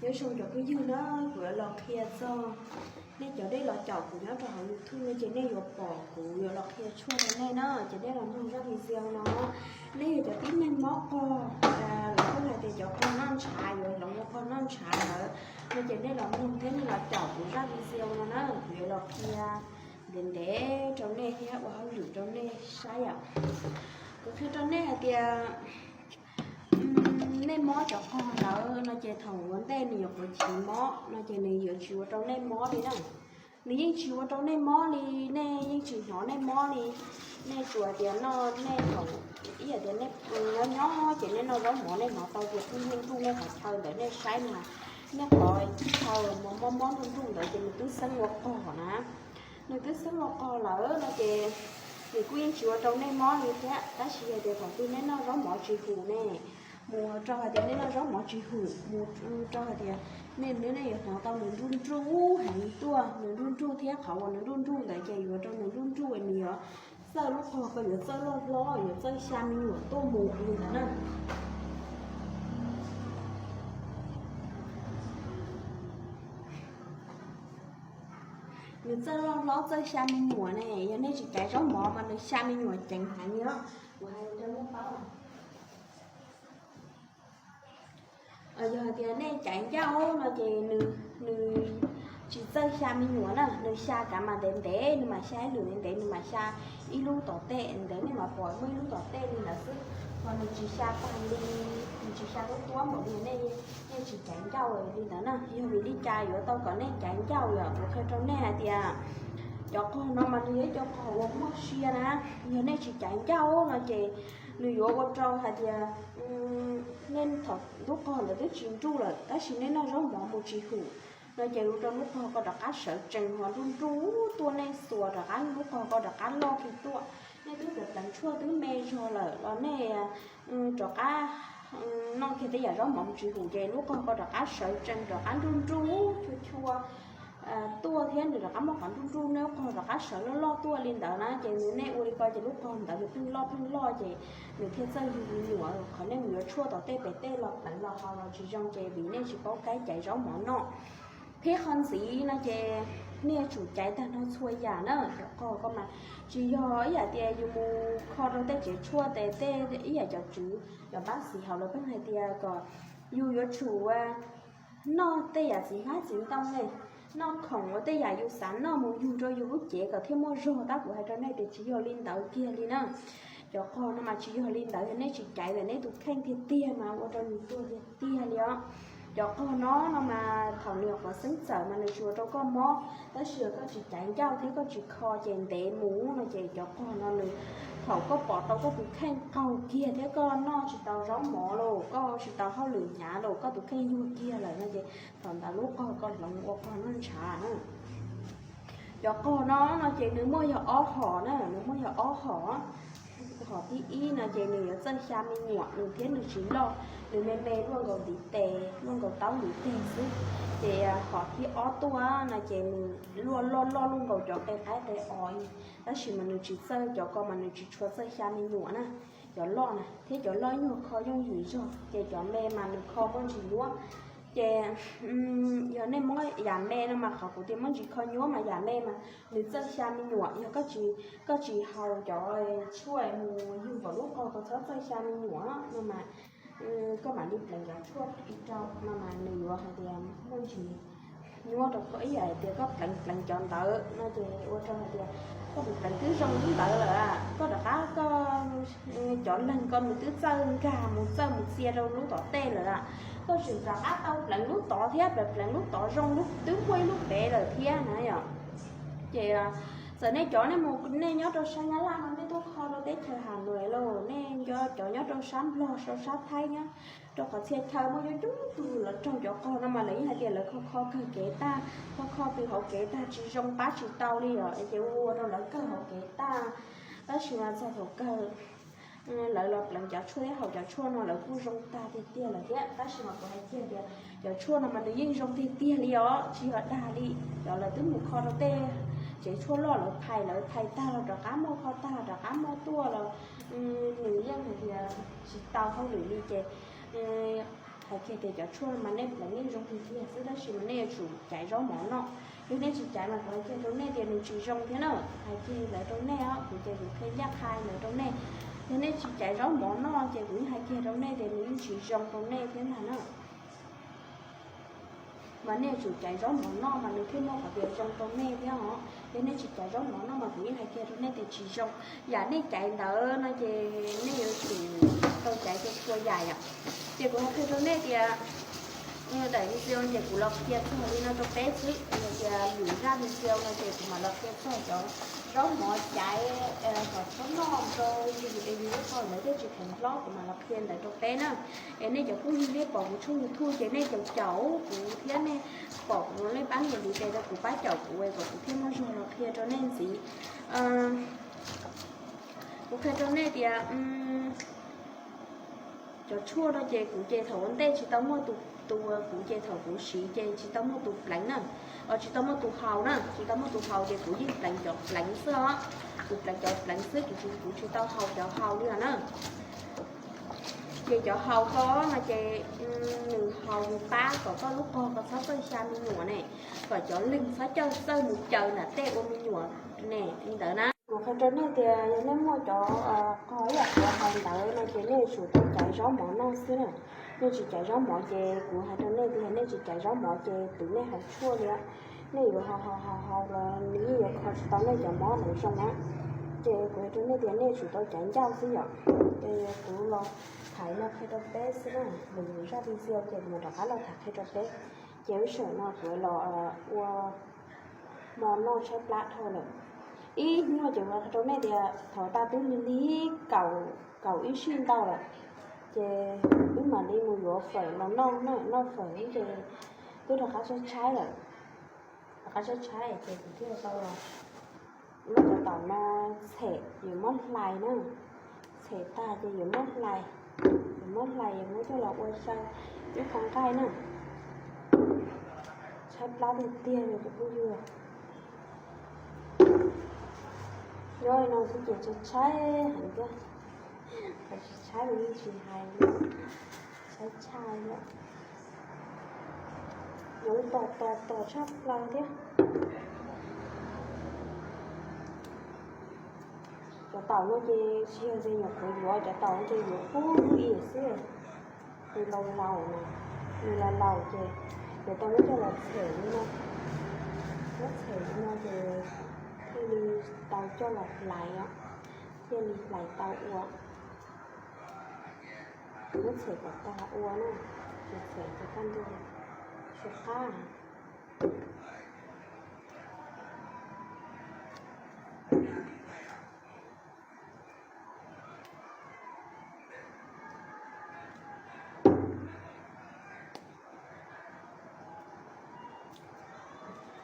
Nyob zoo cov phooj ywg na, kuv yuav los qhia txog nej cov dej los caum kuv nyob rau hauv YouTube no ces nej yuav pom kuv yuav los qhia tshuaj rau nej na, ces nej los mloog zaj video no. Nej yog cov tib neeg mob qog, lawv kuj hais tias cov qog noj ntshav yuav hloov ua qog noj ntshav lawm no ces nej los mloog thiab nej los caum kuv zaj video no na, kuv yuav los qhia ntev ntev rau nej thiab ua hauj lwm rau nej saib yom. Kuv qhia rau nej hais tias nej mob cov qog ntawd no ces thaum ua ntej nws yuav qhuav chiv mob no ces nws yuav tsis ua rau nej mob li na. Nws yeej tsis ua rau nej mob li, nej yeej tsis hnov nej mob li. Nej tsuas tias noj nej thaum ib yam tias nej nyob nyob ces nej noj zaub mov nej hnov tau tias pheej nruj nruj nej qhov chaw ntawd nej saib na, nej qhov chaw mob mob nruj nruj ntawd ces nws twb xeeb ua qog na. Nws twb xeeb ua qog lawm no ces nws kuj yeej tsis ua rau nej mob li thiab, tab sis yog tias thaum twg nej noj zaub mov tsis hum ne, mus rau hais tias nej noj zaub mov tsis hum, mus rau hais tias nej, nej yuav hnov tau nws nruj nruj heev tuaj, nws nruj nruj thiab qhov uas nws nruj nruj ntawd ces yuav rau nws nruj nruj nws yuav txawj lub qog ko yuav txawj loj hlob, yuav txawj xya me nyuam tuaj mus li ntawd na. Nws txawj loj hlob txawj xya me nyuam ne, yog nej tsis caiv zaub mov mas nws xya me nyuam ceev heev li os. Kuv hais rau nej paub, yog hais tias nej caiv ncauj no ces nws tsis txawj xya me nyuam na, nws xya kav mas ntev ntev, nws mam xya ib lwm ntev ntev, nws mam xya ib lub tom tej ntev, nej mam pom muaj ib lub tom tej li ntawd xwb. Ho nws tsis xya tag li, nws tsis xya tuab tuab npaum li nej, nej tsis caiv ncauj li ntawd na. Yog vim li cas yuav tau kom nej caiv ncauj? Yog kuv qhia rau nej hais tias cov qog no mas nws yog ib co qog uas muaj sia na. Yog nej tsis caiv ncauj no ces nws yuav ua rau hais tias nej thaum lub qog ntawd twb tsis nruj lawm tab sis nej noj zaub mov mus tsis hum no ces ua rau lub qog ko rov qab sawv tsees ho nruj nruj tuaj, nej xuas rov qab lub qog ko rov qab loj kiag tuaj. Nej twb pleev tshuaj twb me zog lawm los nej rov qab noj kiag tej yam zaub mov mus tsis hum ces lub qog ko rov qab sawv tsees rov qab nruj nruj chua chua tuaj thiab nws rov qab muaj qhov nruj nruj, nej lub qog rov qab sawv loj loj tuaj li ntawd na. Ces nws nej ua li ko ces lub qog ntawd nws pheej loj pheej loj ces nws thiaj txawj yug me nyuam. Qhov nej mus yuav tshuaj tom tej pem tej los pleev los haus los tsis zoo ces vim nej tsis paub kaib caiv zaub mov noj. Thiab qhov ntxiv no ces nej yuav tsum caiv tag nrho txhua yam na. Cov qog ko mas tsis yog ib yam tias yus mus kho rau tej tsev tshuaj tes tej ib yam cov tswv cov npab xiv hauv lawv pheej hais tias kom yus yuav tsum noj tej yam txiv hmab txiv ntoo ne, noj khoom ua tej yam yus xav noj mus yug rau yus lub cev kom thiaj muaj zog. Tab kuv hais rau nej tias tsis yog li ntawd kiag li na. Cov qog no mas tsis yog li ntawd, yog nej tsis caiv ntawm nej tus kheej tiag tiag mas ua rau nws tuag tiag tiag li os. Cov qog no no mas thaum nws nyuam qhuav xeeb txawm mas nws tsis ua rau koj mob, tab sis yog koj tsis caiv ncauj thiab koj tsis kho ces ntev mus no ces cov qog no nws, thaum koj pom tau koj tus kheej qaug kiag thiab koj noj tsis tau zaub mov los koj tsis tau hauj lwm hnyav los koj tus kheej yuag kiag lawm no ces thaum ntawd lub qog ko hloov ua qog noj ntshav na. Cov qog no no ces nws muaj yog ob hom na, nws muaj yog ob hom. Hom thib ib no ces nws yuav txawj xya me nyuam, nws thiab nws tsis loj, nws me me luaj nkaus ntiv tes, luaj nkaus taub ntiv tes xwb. Ces hom thib ob tuaj no ces nws luaj loj loj luaj nkaus cov qe qaib qe os, tab sis mas nws tsis txawj, cov ko mas nws tsis tshua txawj xya me nyuam na. Cov loj na, thiab cov loj nyuag kho yooj yim zog, ces cov me mas nws kho muaj ntsis nyuab. Ces yog nej muab yam me no mas qhov kuv tias muaj ntsis kho nyuab mas yam me mas nws txawj xya me nyuam. Yog koj tsis haus cov tshuaj mus yug kom lub qog ko txhob txawj xya me nyuam no mas koj mam li pleev cov tshuaj ib rau no mas nws yuav hais tias muaj ntsis nyuab rau koj ib yam hais tias koj pleev pleev cov ntawd no ces ua rau hais tias koj tus pleev twb zoo lub ntawd lawm, koj rov qab koj cov leeg ko nws twb txawj nkag mus txawj mus txia rau lub tom tej lawm, koj tseem rov qab tau pleev lub tod thiab, pleev pleev lub tod zoo, twb muaj ib lub pem lawm thiab na yom. Ces txawm nej cov nej mus nej nyob rau sab Nyab Laj no nej tuaj kho rau teb chaws Hav Nuam los nej cov nyob rau sab Nplog rau sab Thaib nyob rau qhov txhia chaw muaj coob coob tug los raug cov qog no mas lawv yeej hais tias lawv kho kho kawg kev tag, kho kho pw hauv kev tag tsis zoo pab tsis tau li os, ces ua rau lawv kawg hauv kev tag. Tab sis mas txog thaum kawg lawv los pleev cov tshuaj thiab haus cov tshuaj no lawv kuj zoo tag tiag tiag lawm thiab. Tab sis mas kuv hais kiag tias cov tshuaj no mas nws yeej zoo tiag tiag li os, tsis yog dag li. Cov lawv twb mus kho rau tej tsev tshuaj loj lawv phais, lawv phais tag los rov qab muaj, kho tag los rov qab muaj tuaj los nws yeej hais tias tsis tau hauj lwm li ces Hais kiag tias cov tshuaj mas nej pleev yeej zoo tiag tiag xwb, tab sis mas nej yuav tsum caiv zaub mov noj. Yog nej tsis caiv mas kuv hais kiag rau nej tias nws tsis zoo thiab na. Hais kiag ntawd rau nej os, kuv ces kuv qhia ncaj qha ntawd rau nej. Yog nej tsis caiv zaub mov noj ces kuv yeej hais kiag rau nej tias nws yeej tsis zoo rau nej thiab ntag na. Mas nej yuav tsum caiv zaub mov noj mas nws thiaj muaj qhov tias zoo rau nej thiab os. Yog nej tsis caiv zaub mov noj mas kuv yeej hais kiag rau nej tias tsis zoo. Yam nej caiv ntawd no ces nej yuav tsum tau caiv txhua txhua yam yom. Ces kuv hais qhia rau nej tias daim video ces kuv los qhia txog li no rau peb xwb, yog tias lwm zaj video no ces kuv mam los qhia txog cov zaub mov caiv kom txhob noj rau yus es yus lub qhov ntawd thiaj tsis kheev hlob, kuv mam los qhia ntawd rau peb na. Es nej cov phooj ywg nej pom kuv tshooj YouTube ces nej caum caum kuv thiab nej pom kuv nej pab nias ntiv tes rau kuv, pab caum kuv es kom kuv thiaj muaj zog los qhia rau nej ntxiv. Kuv qhia rau nej tias cov tshuaj no ces kuv ces thaum ua ntej tsis tau muaj tus, tus kuv ces thaum kuv siv ces tsis tau muaj tus pleev na, tsis tau muaj tus haus na, tsis tau muaj tus haus ces kuv yeej pleev cov pleev xwb os. Kuv pleev cov pleev xwb, kuv, kuv tsis tau haus cov haus li os na. Ces cov haus ko no ces nws haus nws pab kom koj lub qog ko txhob txawj xya me nyuam ne, kom cov leeg txhob coj txawj mus caws nram tej ua me nyuam ne, li ntawd na. Kuv qhia rau nej tias yog nej muaj cov qog ib yam kuv hais ntawd no ces nej yuav tsum tau caiv zaub mov noj xwb na. Nej tsis caiv zaub mov ces kuv hais rau nej tias nej tsis caiv zaub mov ces twb nej haus tshuaj li, nej yuav haus haus haus haus los nws yeej yuav kho tsis tau nej cov mob ntawd zoo na. Ces kuv hais rau nej tias nej yuav tsum tau caiv ncauj xwb yom. Ces kuv los tham no qhia rau peb xwb na, lwm zaj video ces kuv mam rov qab los tham qhia rau peb. Ces lub sij hawm no kuv los ua hmo noj tshaib plab dhau lawm. Ib nyuag ces kuv qhia rau nej tias thaum tas twb lig lig kaum, kaum ib sij ntau lawm, ces wb mam li mus yuav fawm los noj na. Noj fawm ces twb rov qab tshaib tshaib lawm. Rov qab tshaib tshaib ces kuv thiaj tau los muab cov taum no txhem, yuav muab hlais na. Txhem tag ces yuav muab hlais, yuav muab hlais yuav muab coj los ua xyaw ib qho nqaij na. Tshaib plab tiag tiag li cov phooj ywg. Nyob li no xwb ces tshaib tshaib heev thiab. Qhov tsis tshaib los yeej tsis hais li, tshaib tshaj li. Yuav tos tos tos tshaj plaws thiab. Cov taum no ces tsis yog tias nyuam qhuav yuav, cov taum no ces yuav kub lub im xwb. Nws laus laus na, nws laus laus ces yuav tau muab coj los txhem li no. Muab txhem li no ces thiaj li tau coj los hlais os, thiaj li hlais tau ua. Muab txhem kom tag ua na, ces txhem ces kaj ntug tsis qab.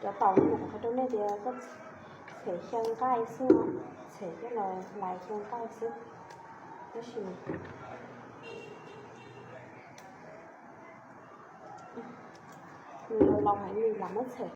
Cov taum no kuv qhia rau nej tias koj txhem xyaw nqaij xwb, txhem coj los hlais xyaw nqaij xwb. Tab sis nws laus laus heev nws lam muab txhem.